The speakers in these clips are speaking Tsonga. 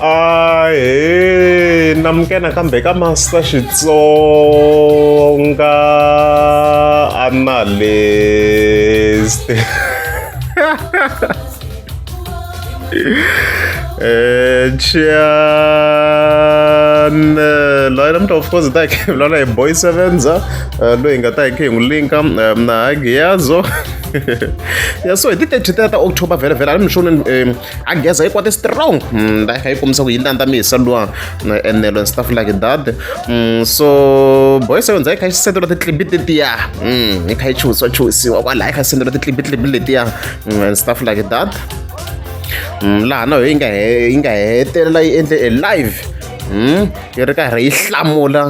Ahee namukela kambe ka Master Xitsonga Analyst channel la namuntlha of course hi ta hi kha hi vulavula hi boy sevenza loyi hi nga ta hi kha hi n'wi linka na Hagiyazo ya so hi ti 30 ta October vhele vhele a ni mixoni a geza yi kwate strong la yi kha yi kombisa ku yi landza mihisa luwa enelo and stuff like that so boy seven yi kha yi sendela titlipi tetiya yi kha yi chuhisiwa chuhisiwa kwalaha yi kha yi sendela titlipi tlipi letiya and stuff like that laha na yo yi nga yi nga hetelela yi endle a live yi ri karhi yi hlamula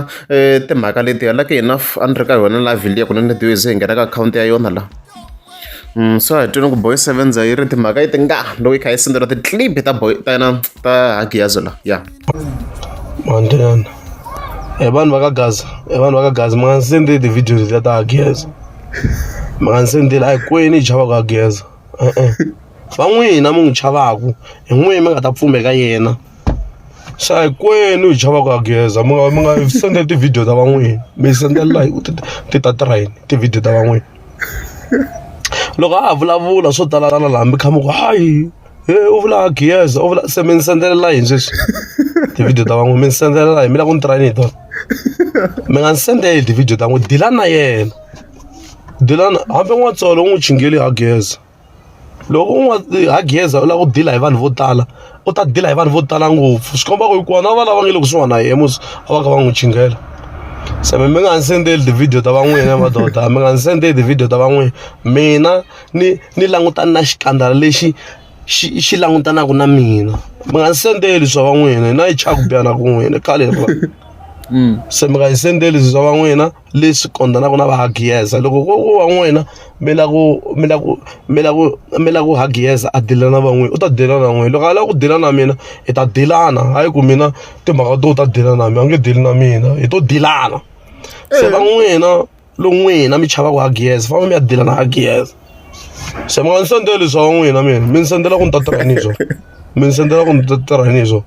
timhaka letiya lucky enough a ni ri ka yona live liya kunene ze hi nghena ka akhawunti ya yona la So a hi twini ku boy sevenza yi ri timhaka yi ti nga loko yi kha yi sendela ti-clip ta boy ta yena ta hagiyazo la ya Manjani. E vanhu va ka Gaza, e vanhu va ka Gaza mi nga ni sendeli ti-video letiya ta Geza. Mi nga ni sendeli a hi kwini hi chavaka Geza. E-e. Va n'wina mi n'wi chavaku hi n'wina mi nga ta pfumela ka yena. Se a hi kwenu hi chavaka Geza mi nga mi nga sendeli ti-video ta va n'wina mi sendela hi ku ti ti ta tirha yini ti-video ta va n'wina. Loko a ha vulavula swo talatala laha mi kha mi ku hayi he u vula Giyeza u vula se mi ni sendelela yini sweswi ti-video ta van'wana mi ni sendelela yini mi lava ku ni tirha yini hi tona mi nga ni sendeli ti-video ta n'wina dilani na yena dilani hambi N'watsolo u n'wi chingeli ha Geza. Loko u nga ha geza u lava ku deal-a hi vanhu vo tala u ta deal-a hi vanhu vo tala ngopfu swi komba ku hikuva na va lava nga le kusuhani na yena mos a va kha va n'wi chingela se mi nga ni sendeli ti-video ta van'wina madoda mi nga ni sendeli ti-video ta van'wina mina ni ni langutana na xikandza lexi xi xi langutanaka na mina mi nga ni sendeli swa van'wina hina yi chava ku biha na ku n'wina khale se mi nga yi sendeli swa van'wina. Leswi kondzelaka na va Hagiyeza loko ko ku va n'wina mi lava ku mi lava ku mi lava ku mi lava ku Hagiyeza a deal-a na van'wini u ta deal-a na n'wina loko a lava ku deal-a na mina hi ta deal-ana hayi ku mina timhaka to u ta deal-a na mina a nge deal na mina hi to deal-ana se va n'wina lo n'wina mi chavaka Hagiyeza famba mi ya deal-a na Hagiyeza se mi nga ni sendeli swa n'wina mina mi ni sendela ku ni ta tirha yini hi swona mi ni sendela ku ni ta tirha yini hi swona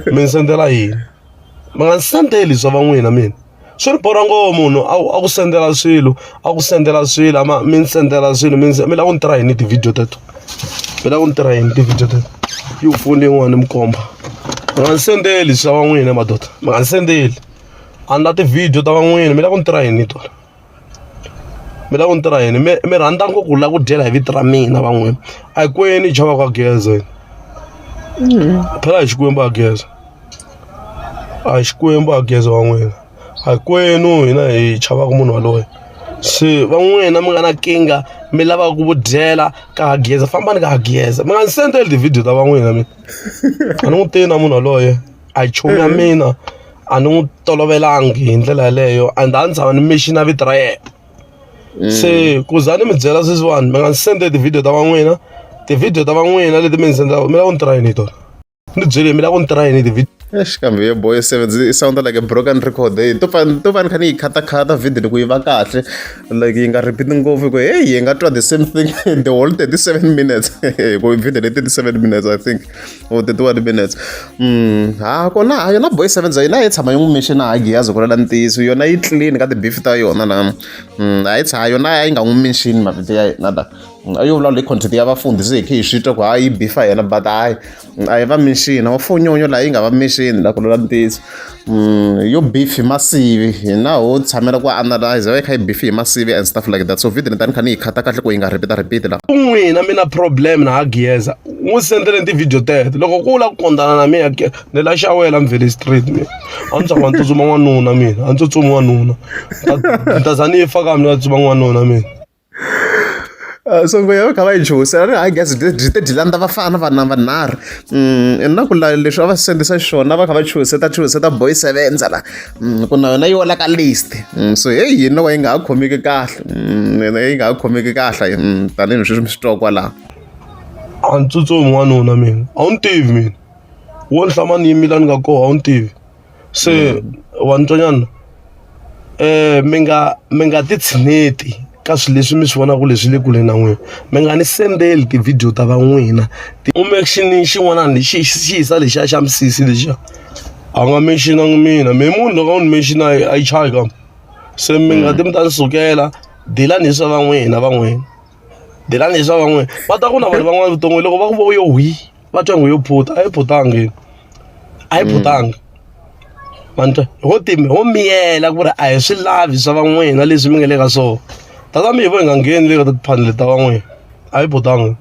mi ni sendela yini mi nga ni sendeli swa van'wina mina. Swi ni borha ngopfu munhu a a ku sendela swilo a ku sendela swilo a ma mi ni sendela swilo mi mi lava ku ni tirha yini hi ti-video teto mi lava ku ni tirha yini ti-video teto yi foni yin'wani ni mi komba mi nga ni sendeli swa van'wina madoda mi nga ni sendeli a ni la ti-video ta van'wina mi lava ku ni tirha yini hi tona mi lava ku ni tirha yini mi mi rhandza ngopfu ku lava ku dyela hi vito ra mina van'wina a hi kwini hi chavaka geze phela hi Xikwembu a geza. A hi Xikwembu a geza wa n'wina a hi kwenu hina hi chavaka munhu yaloye se va n'wina mi nga na nkingha mi lavaka ku dyela ka ha geza fambani ka ha geza mi nga ni sendeli ti-video ta va n'wina mina a ni n'wi tivi na munhu yaloye a hi chomi ya mina a ni n'wi tolovelangi hi ndlela yaleyo and a ni tshama ni mention vito ra yena se ku za ni mi byela sweswiwani mi nga ni sendeli ti-video ta va n'wina ti-video ta va n'wina leti mi ni sendelaka mi lava ku ni tirha yini hi tona. Ni byele mi lava ku ni tirha yini hi Eish kambe yo boy seven i sound like a broken record hey to fa to fa ni kha ni yi khatakhata video loko yi va kahle like yi nga repeat ngopfu ku hey yi nga twa the same thing the whole 37 minutes ku video leyi 37 minutes I think or 31 minutes ha kona ha yona boy seven yona yi tshama yi n'wi mention ha Giyazi ku rela ntiyiso yona yi clean ka ti-beef ta yona na a yi tsha yona a yi nga n'wi mention mavito ya yena la a yo vulavula hi content ya vafundhisi hi khe hi swi twa ku hayi yi bifa yena but hayi a yi va mention wa fonyonyo laha yi nga va mention la ku lula ntiyiso yo beef hi masivi hina ho tshamela ku analyze va yi kha yi beef hi masivi and stuff like that so video ni ta ni kha ni yi khata kahle ku yi nga repeat repeat la n'wina mi na problem na Hagiyeza n'wi sendeleni ti-video teto loko ku la ku kondana na mina ni la xawela Mvele street mina a ni tshama ni tsutsuma n'wanuna mina a ni tsutsumi n'wanuna ni ta za ni fa ka mina tsutsuma n'wanuna mina So va kha va yi chuhisela ri hayi guys byi te byi landza vafana vana vanharhu na ku la leswi a va sendisa xiswona va kha va chuhiseta chuhiseta boy sevenza la ku na yona yi wela ka list so heyi yini loko yi nga ha khomeki kahle yi nga ha khomeki kahle tanihi leswi mi swi twa kwalaho. A ni tsutsumi n'wanuna mina a wu ni tivi mina wo ni hlama ni yimile la ni nga kona a wu ni tivi. Se wa ni twa nyana mi nga mi nga ti tshineti. ka swilo leswi mi swi vonaka leswi le kule na n'wina mi nga ni sendeli ti-video ta va n'wina u mention xin'wana xi xi hisa lexiya xa misisi lexiya a nga mention-angi mina me munhu loko a ni mention a yi chayi kambe se mi nga ti mi ta ni sukela dilani hi swa va n'wina va n'wina dilani hi swa va n'wina va ta ku na vanhu van'wana vuton'wini loko va ku vo yo hwi va twa ngo yo phuta a yi phutangi a yi phutangi ma ni twa ho ti ho miyela ku ri a hi swi lavi swa va n'wina leswi mi nga le ka swona tata mi hi vo hi nga ngheni le ka tiphandle ta va n'wina a yi phutangi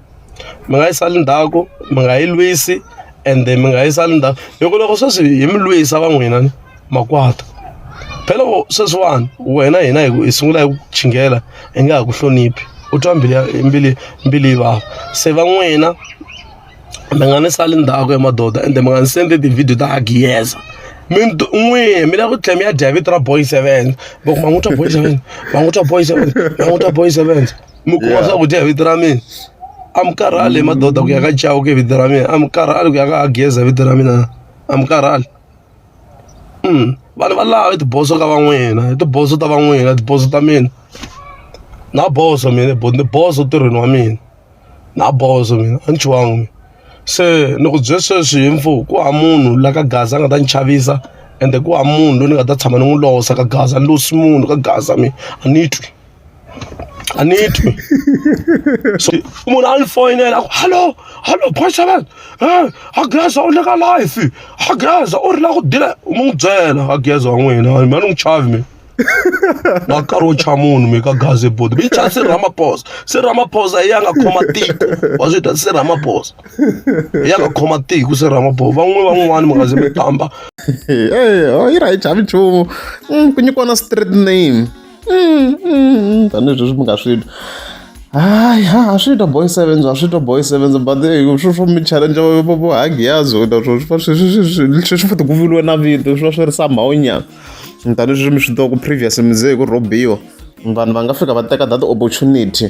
mi nga yi sali ndzhaku mi nga yi lwisi ende mi nga yi sali ndzhaku hi ku loko sweswi hi mi lwisa va n'wina ni makwata phela loko sweswiwani wena hina hi sungula hi ku chingela hi nga ha ku hloniphi u twa mbilu ya mbilu mbilu yi vava se va n'wina mi nga ni sali ndzhaku ya madoda ende mi nga ni sendi ti-video ta Giyeza mi n'wina mi lava ku tlhela mi ya dya vito ra boy seven va ku ma n'wi twa boy seven ma n'wi twa boy seven ma n'wi twa boy seven mi kuma swakudya hi vito ra mina a mi karhali madoda ku ya ka Chauke hi vito ra mina a mi karhali ku ya ka Giyeza hi vito ra mina a mi karhali. Vanhu va lava tiboso ka van'wina i tiboso ta van'wina tiboso ta mina na boso mina ni boso ntirhweni wa mina na boso mina a ni chuhangi mina se ni ku bye sweswi hi mfu ku hava munhu la ka Gaza a nga ta ni chavisa ende ku hava munhu loyi ni nga ta tshama ni n'wi losa ka Gaza a ni losi munhu ka Gaza mina a ni twi. A ni twi so munhu a ni foyinela a ku hallo hallo boy seven a geza u le ka life a geza u ri la ku dila u mu n'wi byela a geza wa n'wina mina ni n'wi chavi mina na nkarhi wo cha munhu mi ka gaze bodi mi cha Cyril Ramaphosa Cyril Ramaphosa hi ya nga khoma tiko wa swi twa Cyril Ramaphosa hi ya nga khoma tiko Cyril Ramaphosa van'we van'wani mi nga ze mi tamba yi ra yi chavi nchumu ku nyikiwa na street name tanihi sweswi mi nga swi twa hayi ha swi twa boy sevens wa swi twa boy sevens but swo swo mi challenge vo vo hagiyazo swo swi swi swi futhi ku vuriwe na vito swi va swi ri somehow nyana tanihi sweswi mi swi tiva ku previous mi ze hi ku rhobiwa vanhu va nga fika va teka that opportunity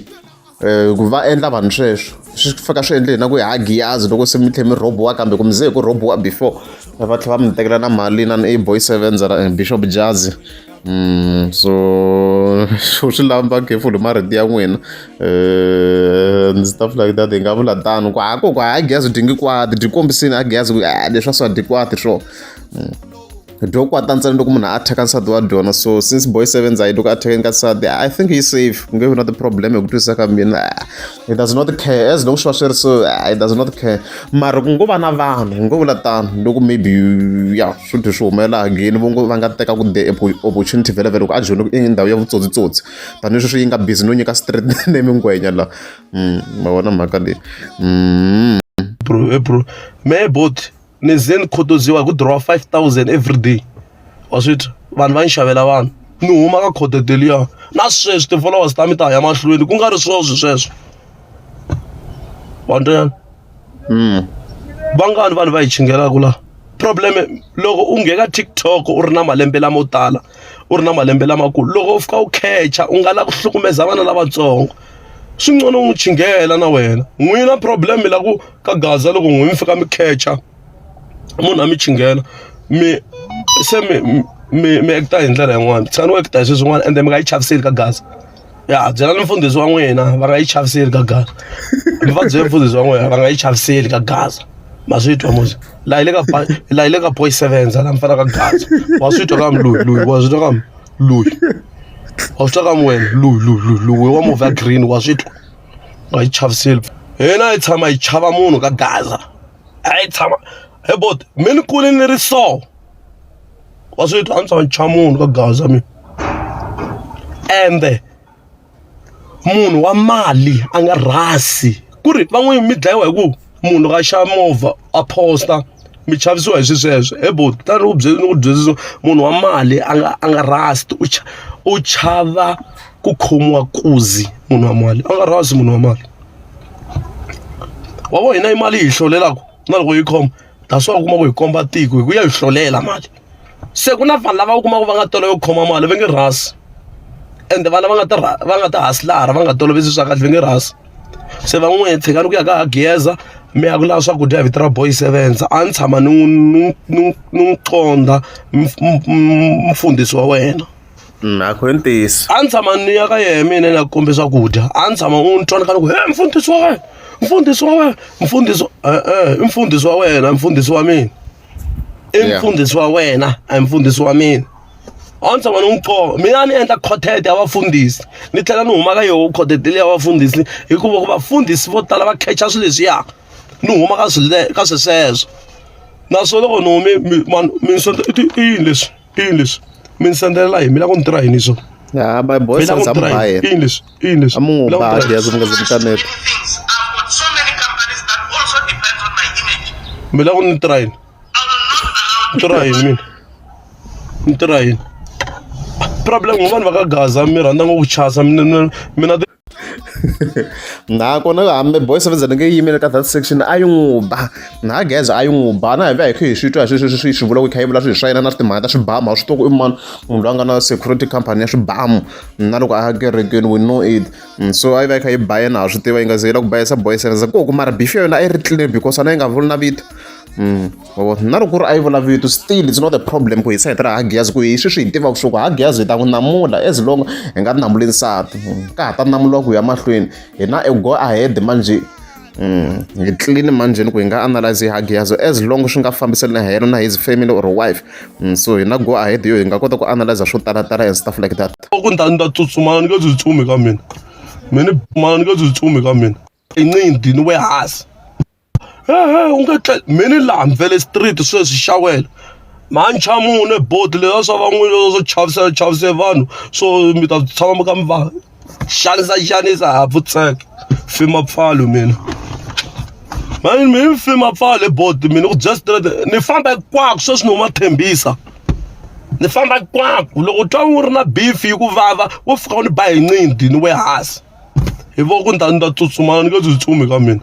ku va endla vanhu sweswo swi fika swi endle hina ku hi hagiyazi loko se mi tlhe mi rhobiwa kambe ku mi ze hi ku rhobiwa before va tlhela va mi tekela na mali na i boy sevens ra bishop jazi so swo swi lava careful hi marito ya n'wina and stuff like that hi nga vula tano ku ha ku ku hagiyazi dyi nge kwati dyi kombisini hagiyazi ku leswi swa dyi kwati swona dyo kwata ntsena loko munhu a thyaka nsati wa dyona so since boy sevens a yi loko a thyakeni ka nsati I think he safe ku nge vi na ti-problem hi ku twisisa ka mina he does not care as long swi va swi ri so he does not care mara ku ngo va na vanhu hi ngo vula tano loko maybe ya swi tlhe swi humelela again vo ngo va nga teka ku the opportunity vhele vhele loko a joyine i ndhawu ya vutsotsitsotsi tanihi sweswi yi nga busy no nyika street name ngwenya la ma vona mhaka leyi bro bro me bot ni ze ni khutuziwa hi ku dirowa 5000 everyday wa swi twa vanhu va ni xavela vanhu ni huma ka khoto liya na sweswi ti-followers ta mi ta ya mahlweni ku nga ri sweswi sweswo wa ntwela vangani vanhu va hi chingelaka la problem loko u nghena TikTok u ri na malembe lamo tala u ri na malembe lamakulu loko u fika u khecha u nga la ku hlukumeza vana lavatsongo swi ngcono u n'wi chinghela na wena n'wina problem la ku ka gaza loko n'wi mi fika mi khecha munhu a mi chinghela mi se mi mi mi act-a hi ndlela yin'wana tshikani ku act-a hi swilo swin'wana ende mi nga yi chaviseli ka gaza ya byelani mfundhisi wa n'wina va nga yi chaviseli ka gaza mi va byele mfundhisi wa n'wina va nga yi chaviseli ka gaza ma swi twa musi la hi le ka la hi le ka boy sevens la mi fanaka gaza wa swi twa ka mi loyi loyi wa swi twa ka mi loyi wa swi twa ka mi wena loyi loyi loyi loyi wa movha ya green wa swi twa nga yi chaviseli hina hi tshama hi chava munhu ka gaza a yi tshama he bot mi ni kule ni ri so wa swi twa a ni tshama ni chava munhu ka gaza mina ende munhu wa mali a nga rhasi ku ri van'wini mi dlayiwa hi ku munhu loko a xava movha a post-a mi chavisiwa hi swi sweswo he buti tani ni ku byela ni ku byela munhu wa mali a nga a nga rhasti u u chava ku khomiwa nkuzi munhu wa mali a nga rhasi munhu wa mali wa vo hina i mali yi hi hlolelaka na loko yi khoma that's why u kuma ku hi komba tiko hi ku ya hi hlolela mali se ku na vanhu lava u kumaka va nga tolovela ku khoma mali va nge rhasi ende vana va nga ta va nga ta hustler va nga toloveli swa kahle va nge rhasi se van'wini tshikani ku ya ka geza mi ya ku lava swakudya hi vito ra boy sevens a ni tshama ni n'wi ni n'wi ni n'wi qondha mfundhisi wa wena. A ku ntiyiso. A ni tshama ni ya ka yehe mina ni ya kombe swakudya a ni tshama u ni twa ni kha ni ku he mfundhisi wa wena mfundhisi wa wena mfundhisi e-e i mfundhisi wa wena mfundhisi wa mina i mfundhisi wa wena a hi mfundhisi wa mina a ni tshama ni n'wi qoma mina a ni endla quartet ya vafundhisi ni tlhela ni huma ka yoho quartet leyi ya vafundhisi hikuva ku vafundhisi vo tala va khecha swilo leswiya ni huma ka swilo ka swisweswo naswona loko ni hume mani mi i yini leswi i yini leswi mi ni sendelela hi mi lava ku ni tirha yini swo Ya, my boy mi lava ku ni tirha yini i yini leswi i yini leswi A mu Mi lava ku ba ni tirha ya mi nga zi mi kaneta. Mi lava ku ni tirha yini ni tirha yini mina ni tirha yini problem ngo vanhu va ka gaza mi rhandza ngopfu chasa mina mina Nakona hambi boy seven ni nge yimeli ka that section a yi n'wi ba na geza a yi n'wi ba na hi va hi kha hi swi twa swi swi vula ku kha yi vula swilo swa yena na timhaka ta swibamu a swi tiva ku i mani munhu loyi a nga na security company ya swibamu na loko a ya kerekeni we know it so a yi va yi kha yi ba yena ha swi tiva yi nga ze yi la ku bayisa boy seven ku ku mara beef ya yona a yi ri clear because a na yi nga vuli na vito wa vona na loko ku ri a yi vula vito still it's not a problem ku hi sayiti ra Hagiyazi ku hi sweswi hi tivaka swa ku Hagiyazi hi ta n'wi namula as long hi nga namuli nsati ka ha ta namuliwa ku ya mahlweni hi na a go ahead manjhe hi clean manjheni ku hi nga analyze Hagiyazi as long swi nga fambisani na yena na his family or wife so hi na go ahead yo hi nga kota ku analyze swo talatala and stuff like that. Ku ni ta ni ta tsutsuma ni nge tsutsumi ka mina mina ni nge tsutsumi ka mina i ncindi ni we hansi. Hehe u nge tleli me ni laha Mvele street sweswi xawela mhanchamune boti leswiya swa van'wini swo chavisa chavise vanhu swo mi ta tshama mi kha mi va xanisa xanisa ha pfutseka fi mapfalo mina mani mi fi mapfalo boti mina ku just straight ni famba hinkwako sweswi ni huma Tembisa ni famba hinkwako loko u twa u ri na beef yi ku vava wo fika u ni ba hi nqindi ni we hansi. Hi voko ni ta ni ta tsutsuma ni nge tsutsumi ka mina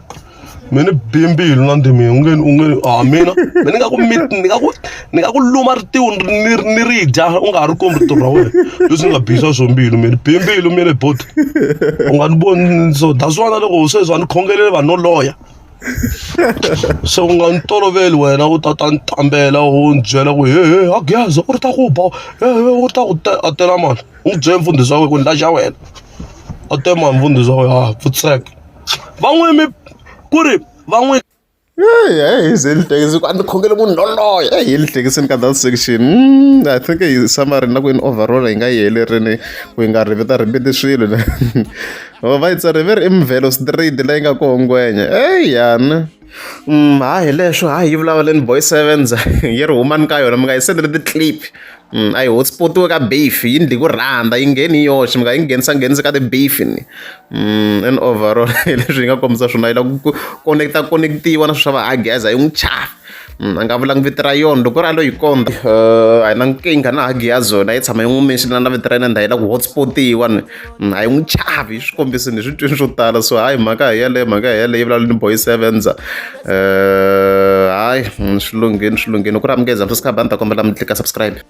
me ni bihe mbilu na ndzimi u nge u nge a mina me ni nga ku mi ni nga ku ni nga ku luma ritiho ni ni ri dya u nga ha ri kumi rito ra wena leswi ni nga bisa swo mbilu mina bihe mbilu mina boti u nga ni voni so that's why na loko sweswi a ni khongeleli vanhu no loya se u nga ni toloveli wena u ta ta ni tambela u ni byela ku he he a geza u ri ta ku ba he he u ta ku a tela mani u n'wi byele mfundhisi wa wena ku ni laxa wena a te mani mfundhisi wa wena a pfutseka va n'wi mi ku ri va n'wi Hey, hey, ni a ni khongele munhu loloye hey, hi hlekiseni ka that section I think hi summary na ku in overall hi nga yi helerini ku hi nga rivita riviti swilo va yi tsari ve ri i Mvelo street leyi nga koho ngwenya ey yana ha hi leswo ha yi vulavuleni boy sevens yi ri humani ka yona mi nga yi sendeli ti-clip a yi hotspotiwe ka beef yi ndli ku rhandza yi ngheni hi yoxe mi nga yi nghenisa nghenisi ka ti-beef ni and overall hi leswi yi nga kombisa swona yi lava ku connect-a connect-iwa na swilo swa va Hageza yi n'wi chava a nga vulangi vito ra yona loko ku ri a lo yi kondza a hi na nkingha na Hagiyazi yona yi tshama yi n'wi mention na vito ra yena ndhawu yi lava ku hotspotiwa ni a yi n'wi chavi yi swi kombisini hi swi twini swo tala so hayi mhaka hi yeleyo mhaka hi yeleyo yi vulavula ni boy sevens hayi swi lunghini swi lunghini ku ri amukeza subscribe a ni ta kombela mi tlika subscribe.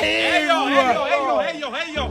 Hey yo, hey yo, hey yo, hey yo.